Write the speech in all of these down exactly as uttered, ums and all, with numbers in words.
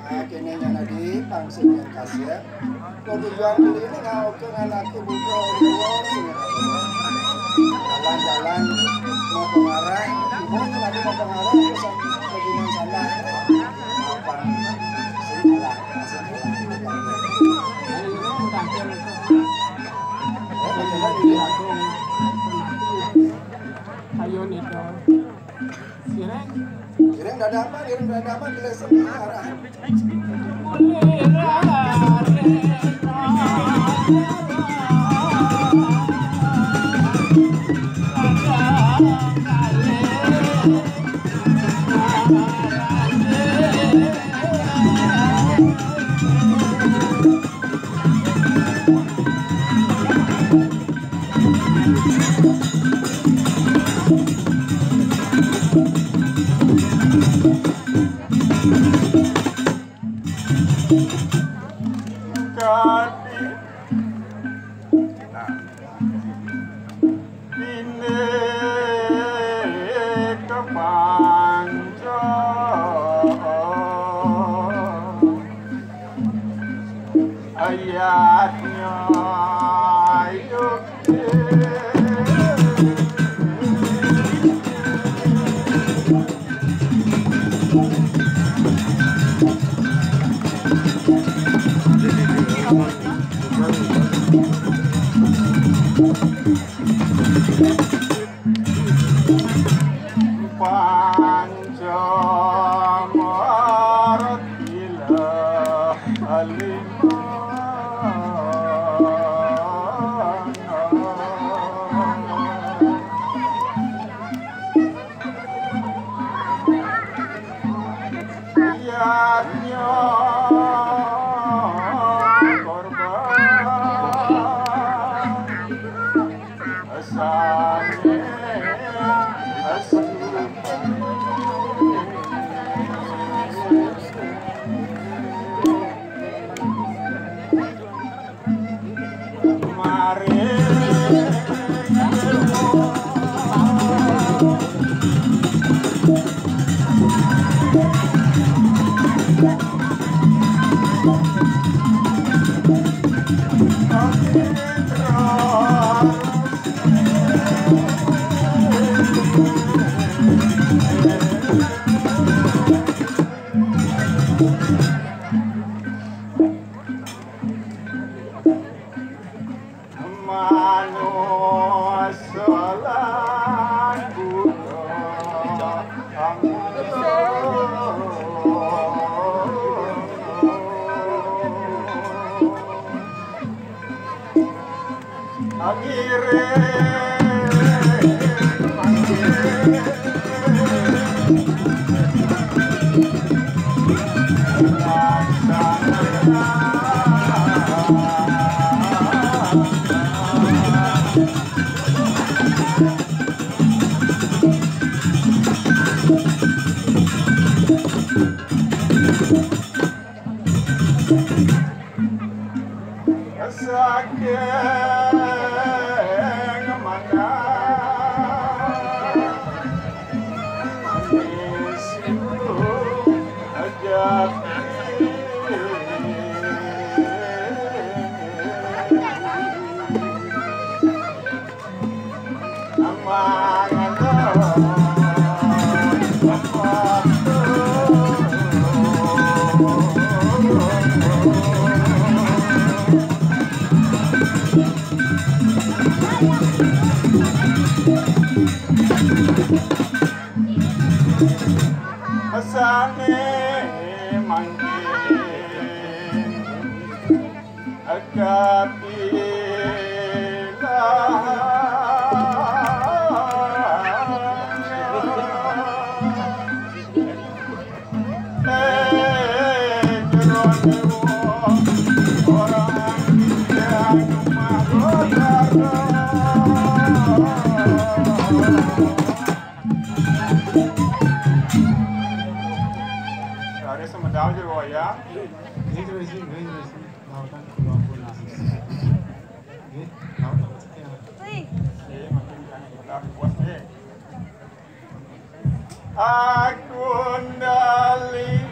Nah, kene nyana di pangsinan kasih. Kok tujuan beli ini nggak oke nggak laku buka orang sini. Jalan-jalan mau pengarah, mau nanti mau pengarah ke sana, ke Gunung sana. Apa? Sini lah, masih pulang. Eh, bagaimana ini? Ayo nih, Don. Sireng. Sireng dada apa? Sireng dada apa? Jelas ini arahan. Kadi. Nah. Ine kepanca ayatnya yukti. Asane mangkin akatilah. Ada semedal je, ya. Ini terus, ini terus. Lautan dua puluh enam. Ini, lautan kecil. Iya, makin kan, udah puas deh. Aku ndali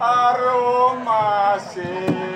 aroma sing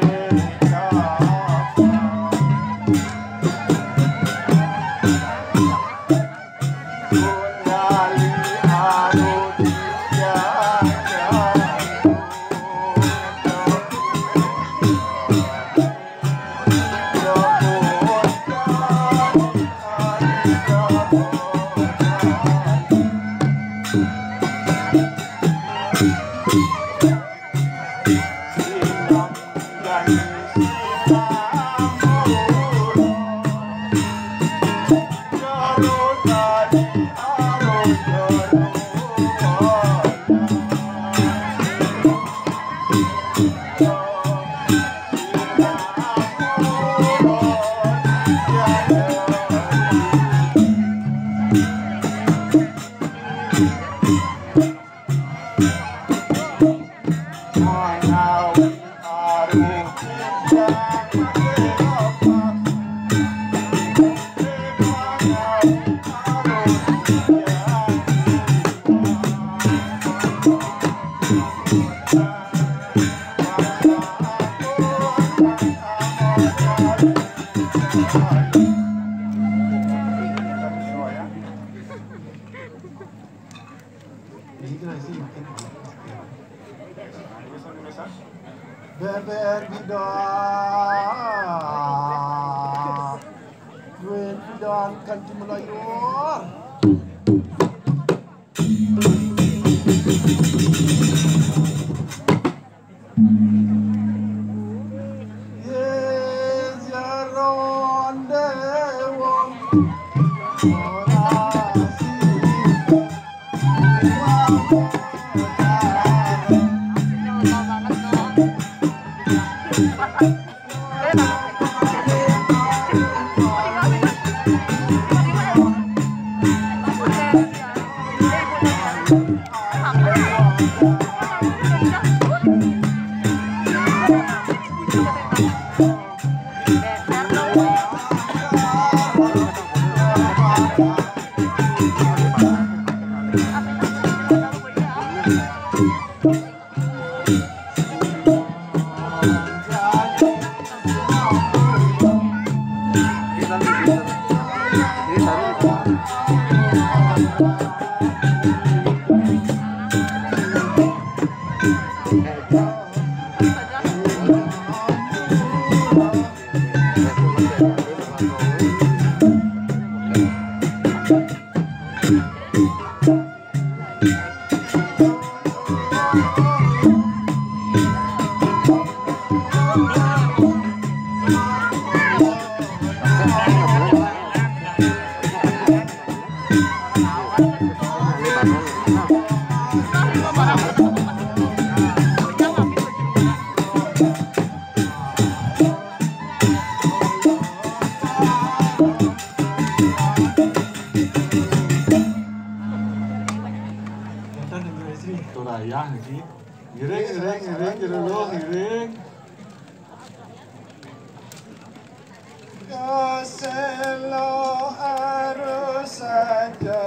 Beber bidang. Duit bidang kan cuma layar. Turayah niki. Ngiring, ngiring, ngiring, jero lo, ngiring. Kaselo harus saja.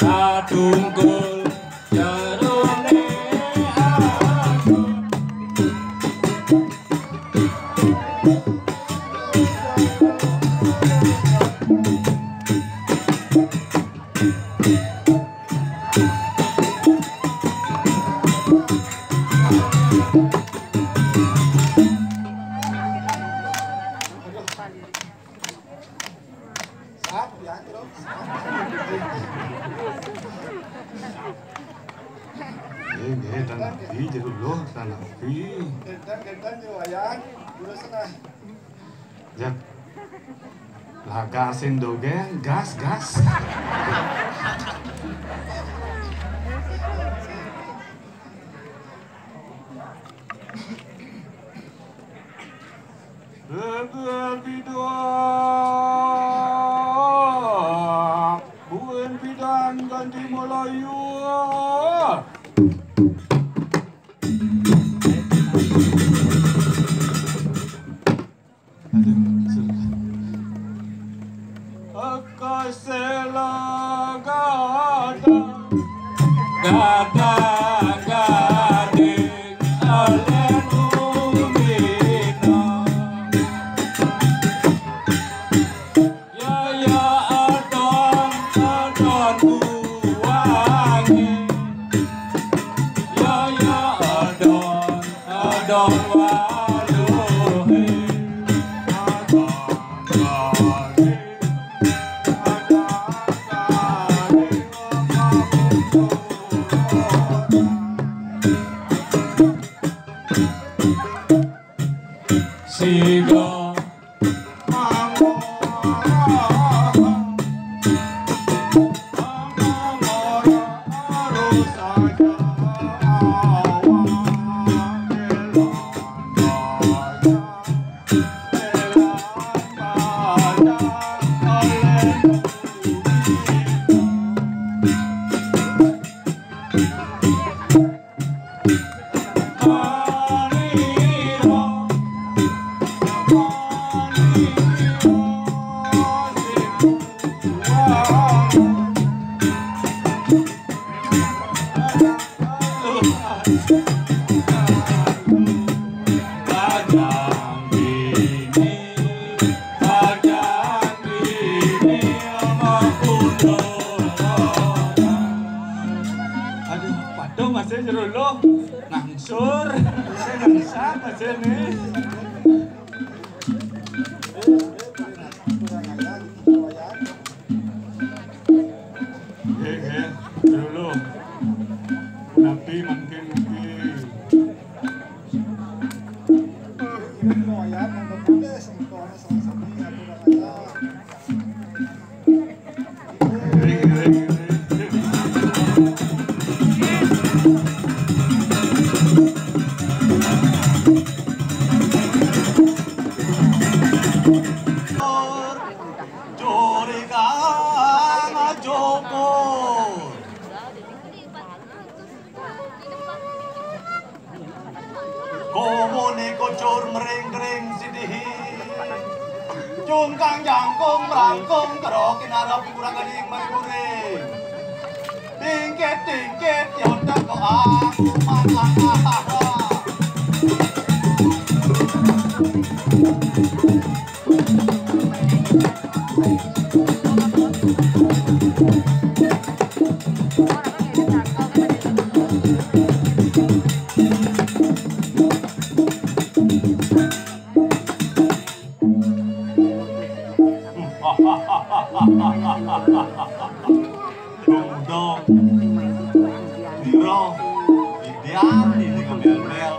Katungkul jerone aku. Nggih, nggih, tan napi, Jero Luh, tan napi. Kénten, kénten, Jero Wayan. Terus nah. Ya. Lah, gasin dogén, gas, gas. Bébél pidan, buin pidan ganti Melayu. Aduh, sudah. Kasela gada, gada gading alen umina. Ya, ya, adon, adon buangi. Ya, ya, adon, adon waluhe. Adon gading. Siga. Aduh, padha Mas Jero Luh. Ngangsur. Saya ngangsat Mas ini. Nggih, nggih. Dulu. Nabi mungkin niki. Juri kang jupur. Kumune kucur mring-kring sidihi. Jungkang jangkung mrangkung kero kinarap kurang gading mari kuring. Tingkit-tingkit yontak doa. Dong, dong. Nira, ini ngemel-mel.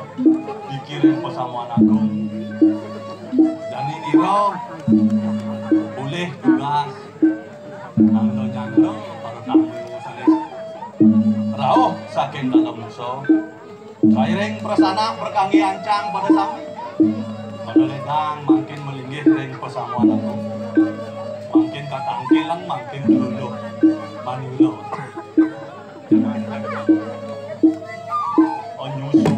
Dikirim pesamuan agung. Jani nira boleh tugas. Nanglo-nyanglo, para tamu sanes. Rauh saking dalem musa. Kairing prasana berkangge ancang pada sami. Pada ledang mangkin melinggih ring pasamuan agung. Mangkin katangkilang, mangkin luluh. Manilo. Anyusu.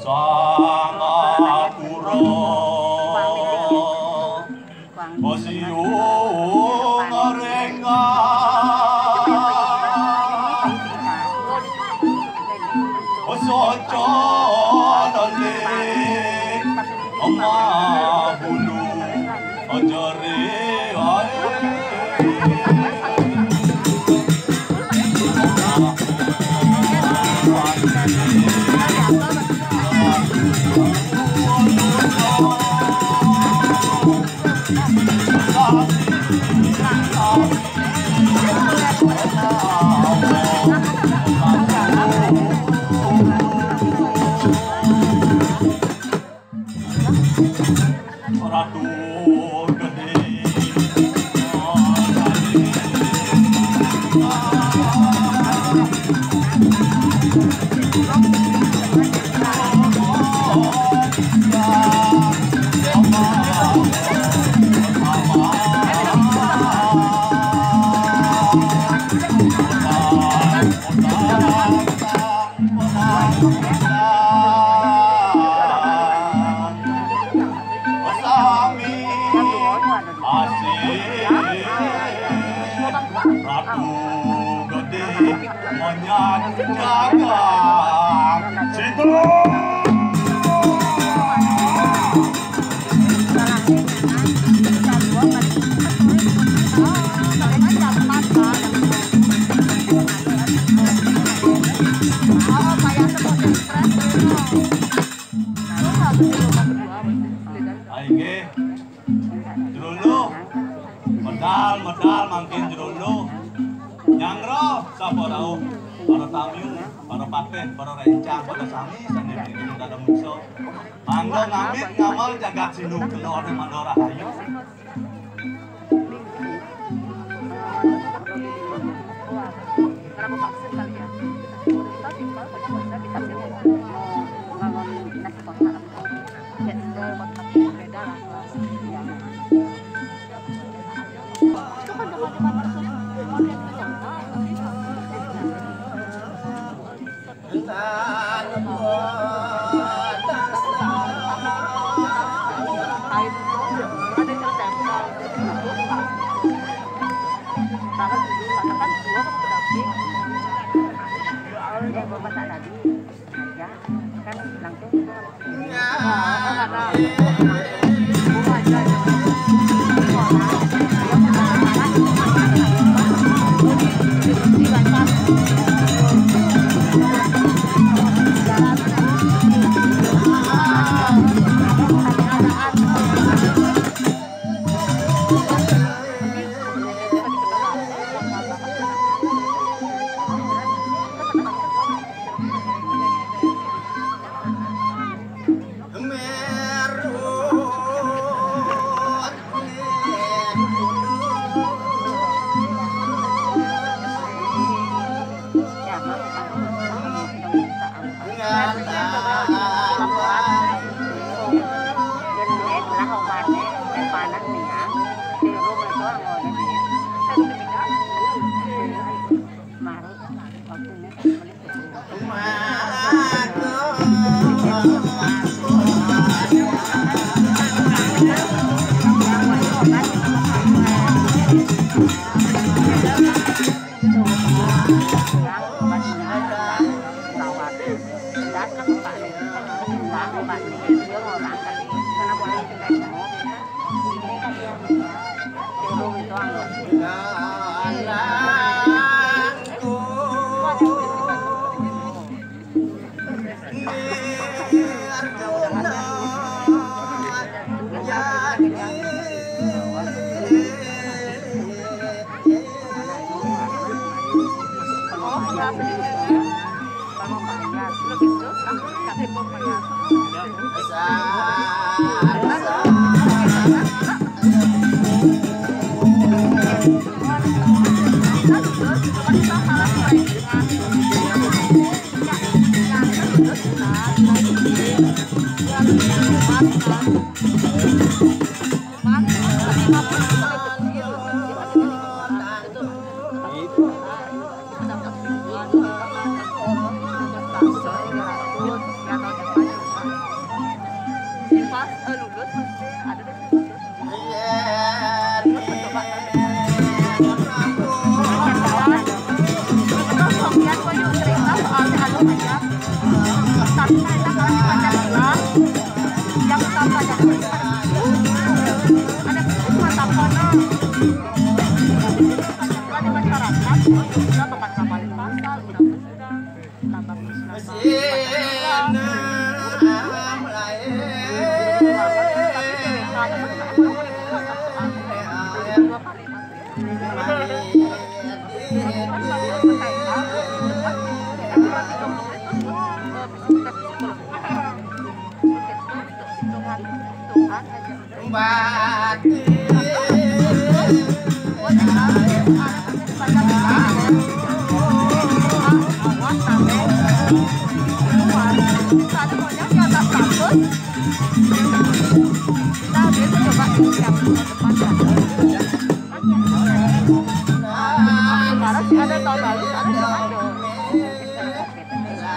Sangapura Pasiung Renggang. Sami asih Ratu Gede menyajikan situ. Ayo nggih. Jeruluh. Medal, medal mangkin jeruluh. Nyangro sapa rauh? Para tamiu, para patih, para rencang, para sami sane mriki dalam muso. Mangga ngamit ngamel jagat sinu kelo ning Mandor Rahayu.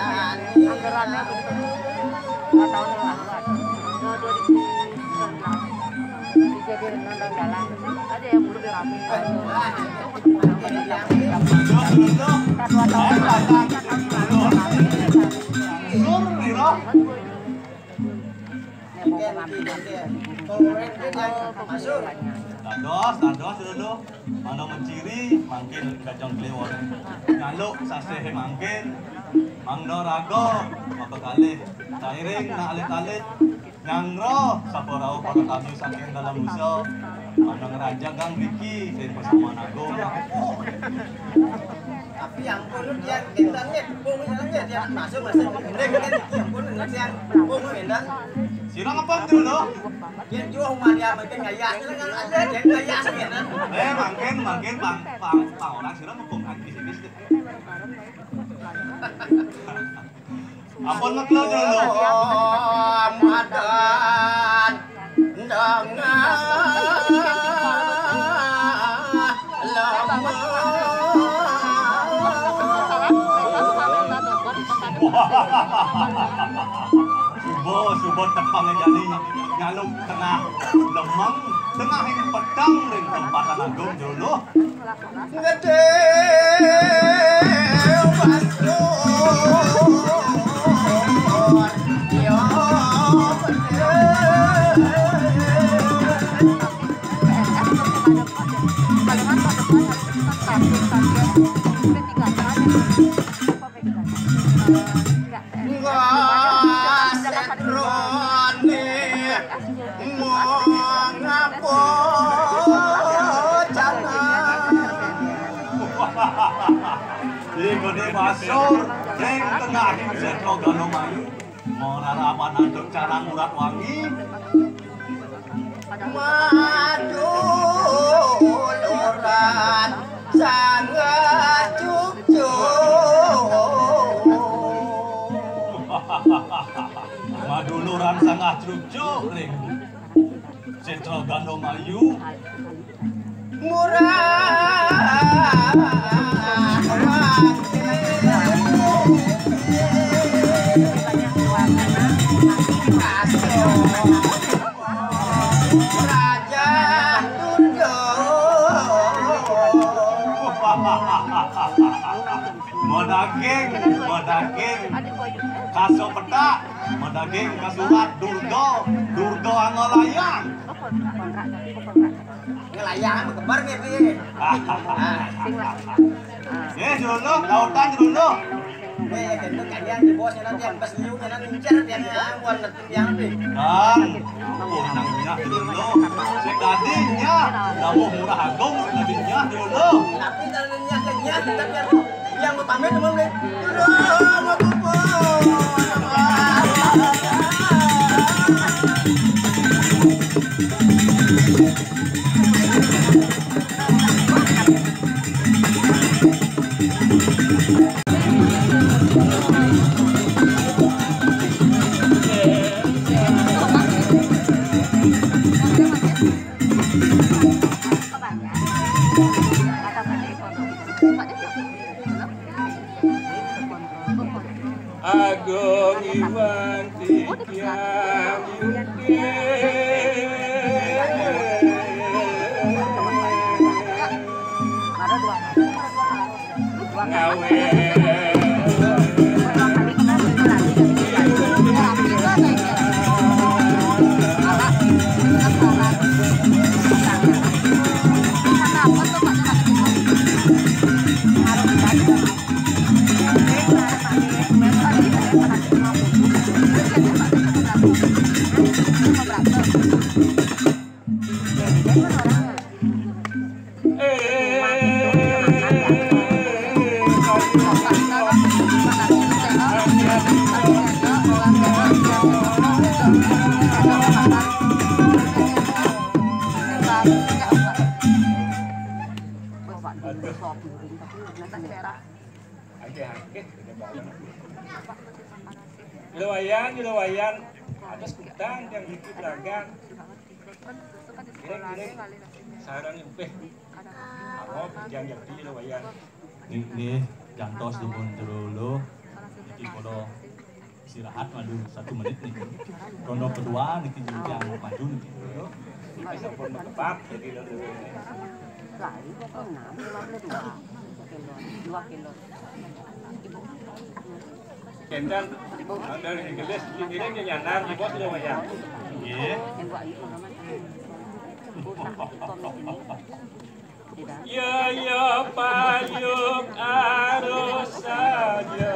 Anggarannya begitu. Dua tahun yang lalu ada. Dua ribu sembilan belas. Dijadiin nonton jalan. Ada ya, belum rame. Kita dua tahun yang lalu. Kita tahun yang lalu. Dados, dados dulu. Mano menciri, mangkin kacang kliwon. Nyaluk sasih mangkin. Mangda raga, maka kalih. Sairing nak alit-alit. Nyangro, sapa rauh para tamu saking dalam usa. Mano ngrajagang mriki, ring pasaman agung. Tapi ampun, dia gendang, dia tepung, dia, dia masuk, masuk, gendang, gendang, ampun, dia tepung, gendang. Sira ngepung dulu. Dia jauh, Maria, makin ngayah, dia ngayah, dia ngayah, gendang. Eh, mangkin, mangkin, pang, pang, pang orang sira ngepung, ah, bis, bis. Ampun, ngekluk dulu. Madan. Dengah lemah. Suba, suba tepang jani nyaluk tengah lemeng, tengah ini pedang ring tempatan agung juluh. Gedé Wastu. Ya, gedé. Enggak setrone mongapa jangan. Di gedé basur, ning tengahing sétra Galomayu. Mararapan antuk carang urat wangi. Maduluran sanggah cucuk. Maduluran sanggah cucuk ring sétra Galomayu. Murah. Raja Durga. Madaging, madaging. Kaso petak, madaging kasurat Durga, Durga Anggalayang. Ngelayang, kebar, nggih, piye? Eh, Jrono, lautan, Jrono. Eh, kento kalian di bos, nanti yang pas liu, nanti ngincer, dia yang buat nanti yang lebih. Kang, oh, nang nyak, Jrono. Sing dadi nyak, dawuh Murah Agung, sing dadi nyak, Jrono. Tapi kalau nyak, nyak, tetap yang, yang utama itu, Bang, deh. Jrono, kumpul. Agung Iwan Tikyang Yukti. Ngawe. Aduh. Akeh-akeh. Jero wayan, jero wayan. Atas kutang yang hidup lagan. Kiring-kiring. Sarang upih. Apa yang jadi jero wayan. Nggih, nggih, jantos dumun jero lho. Kalau istirahat malu satu menit nih. Rondo kedua niki jenjang maju niki. Ini sampun tepat jadi rondo ini. Lari kok enam, lima puluh dua. Dua kilo. Dua kilo. Ibu. Kenten, ada di gelis, di gelis yang nyanan, di bos udah banyak. Iya. Yang gua ayu mana? Bukan, di komik ini. Ya, ya, payung arus saja.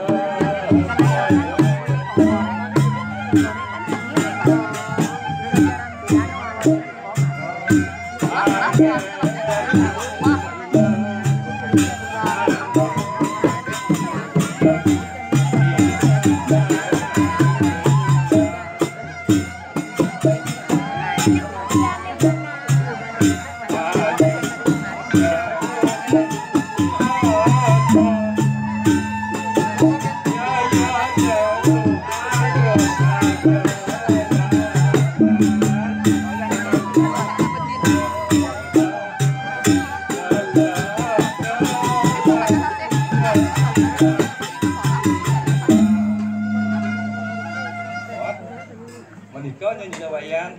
Menika nyen jero wayan.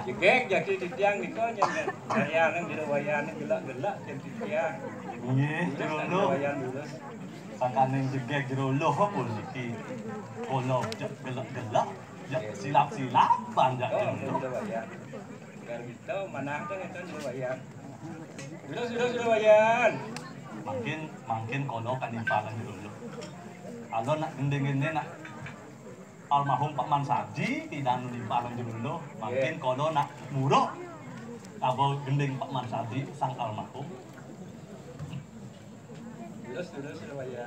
Jegeg jaki titiang nika nyen. Wayan nang jero wayan gelak-gelak jen titiang. Nggih, jero wayan dulu. Sakaning jegeg jero loh pun niki. Kula jek gelak-gelak, jek silap-silap banjak jero. Jero wayan. Gar kita manah kan enten jero wayan. Sudah, sudah, sudah wayan. Mangkin, mangkin kula kan nimpalan jero loh. Kalau nak gending-gending nak almarhum Pak Mansardi, tidak nu nimpalan jero loh. Mangkin kula nak muruk. Kabo gending Pak Mansardi, sang almarhum. Terus, terus, ya, Pak, ya.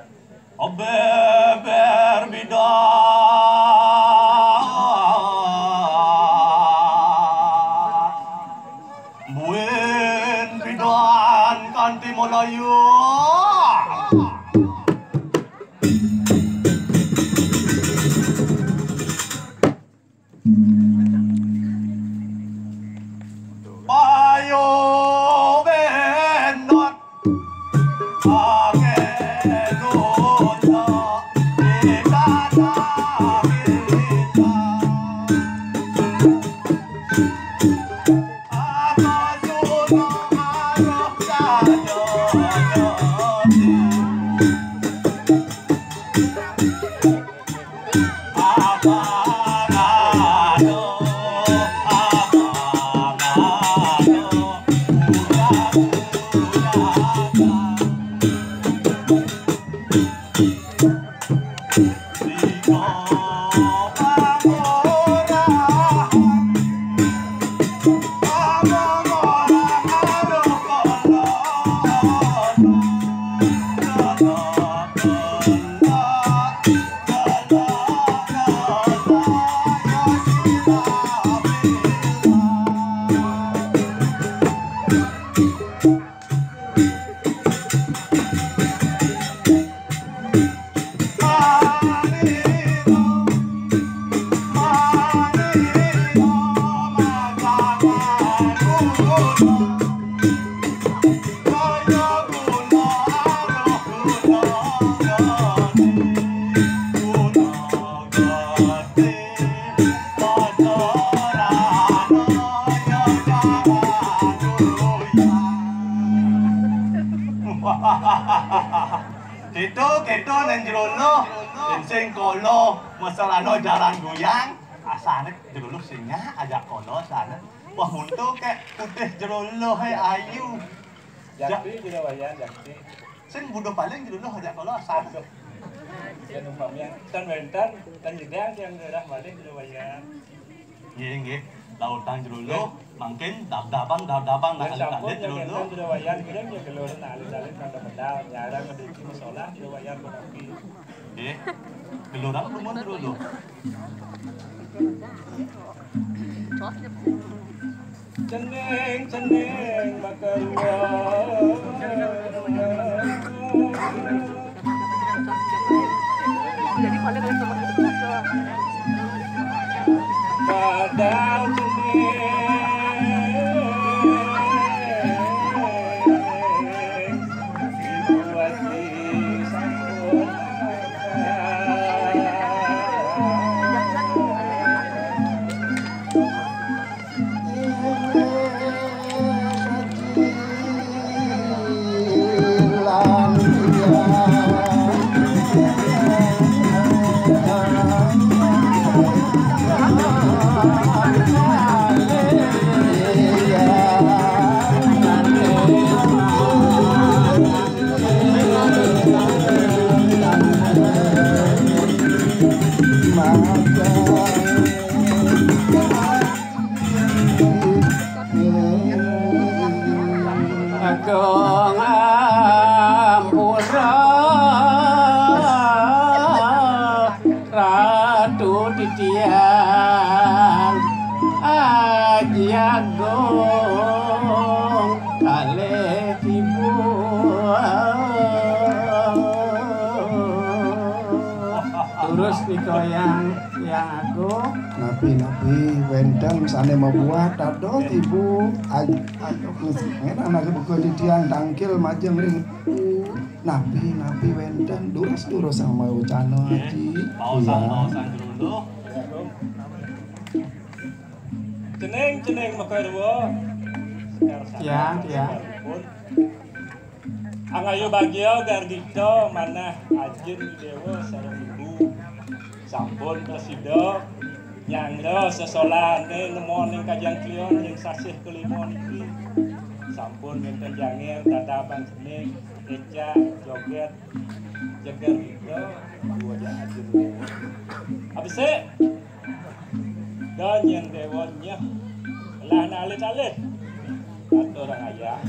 Obeber bidan, buin bidan kanti Malayu. Payo benot. Keto, keto nang jero loh, sing kala mesrana jaran goyang, asane jero loh sing nyak ajak kala asane. Wah, untu kek putih jero loh, he, ayu. Jakti jero wayan, jakti. Sing buduh paling jero loh ajak kala asane. Aduh. Yen umpami tan wenten, tan nyidang tiang daerah malih jero wayan. Nggih, nggih. Lautang jero loh, mangkin dab-daban, dab-daban nak alit-alit jero loh. Jero wayan, nggih, nggih, gelur nak alit-alit kang medal, nyarang ngriki masalah jero wayan punapi. Nggih. Gelurang dumun jero loh. Cening, cening, makarua. Ratu titiang Aji Agung kalih ibu. Terus nika yang yang aku napi-napi wénten sané mabuat dados ibu. Aduh, ngenan aku buka titiang tangkil majeng ring Napi-napi wénten durus-durus sama ucana, Aji. Paosan, iya. Paosan dulu. Cening, cening makarwa. Ya, ya. Angayu bagia gardika manah ajin déwa sareng ibu. Sampun prasida nyanggra sesolahané nemoning kajangklian ring sasih kalima niki. Sampun wénten jangir dadabang cening, écak, jogét, jeger kita, dua jahat dulu. Abisik, dan yang déwa nyeh, lah alit-alit. Kata orang ayah.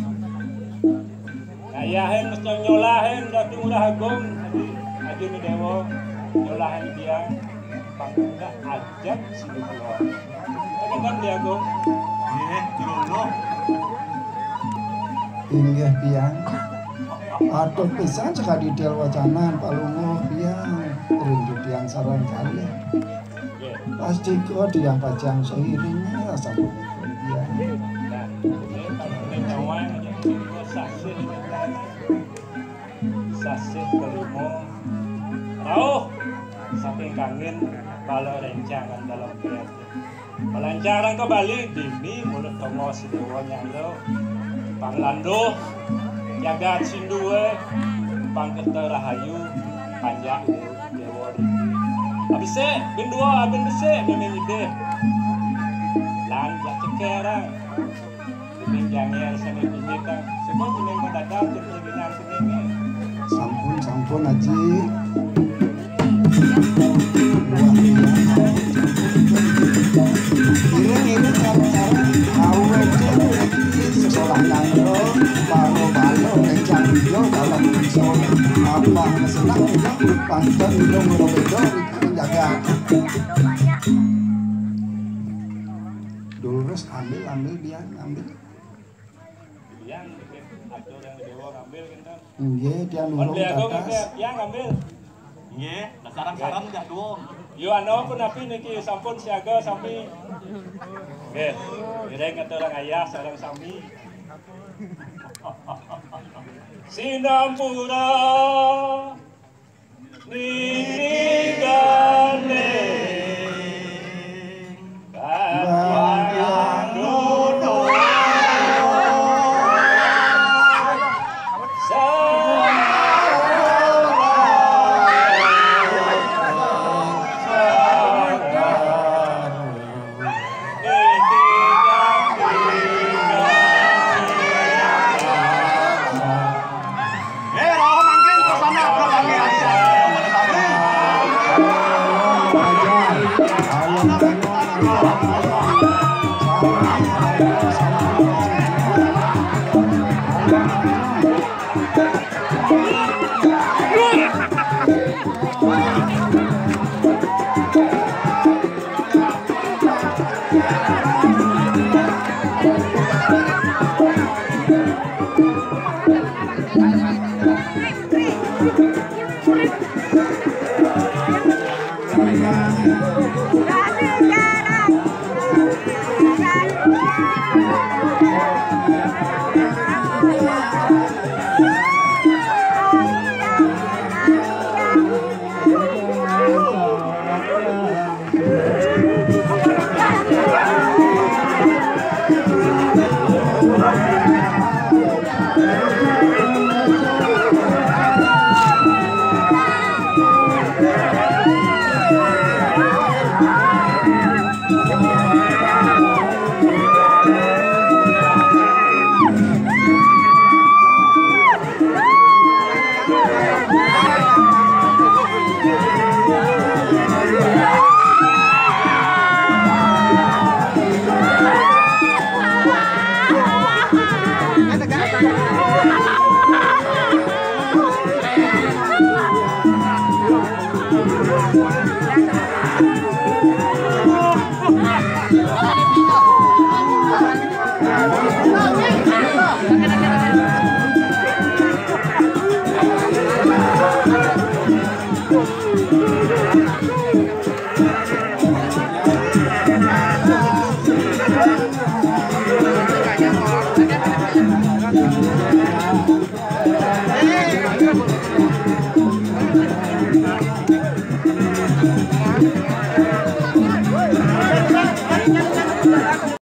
Ngayahin mesti nyolahin Ratu Ngurah Agung, Aji, Aji ni Dewa, nyolahin dia, pangkat ajat sini keluar. Kan dia Agung? Iya, dulu. Inggih tiang. Patut pisan sakadi detail wacanan palungguh tiang. Rindu tiang sareng kalih. Pasti kok tiang pacang seiring rasa pun dia. Sasih kelima rauh saking kangin bala rencangan dalam pria. Pelancaran ke Bali dini mulut tongos dewa nyangga panglanduh jagat sindue pangketa rahayu panjak dewa. Abisik, bin dua, abin besik, bin idih. Lan jak cekerang. Bin jangir sami pimitan. Sebab bin mendadak, bin bilang sini. Sampun, sampun, Aji. Wah, iya. Ini, ini cara-cara awet sekolah nangro, baru-baru, rencang video, kalau bisa apa, senang juga, panjang video, ngerobek, jaga. Dulurus, ambil, ambil, biar ambil. Yang atur yang dewa ngambil kan. Nggih, tiang nulung ke atas. Yang ngambil. Nggih, sarang-sarang jak dua. Yo anu pun napi niki sampun siaga sami. Nggih. Ireng atur orang ayah sarang sami. Sinampura.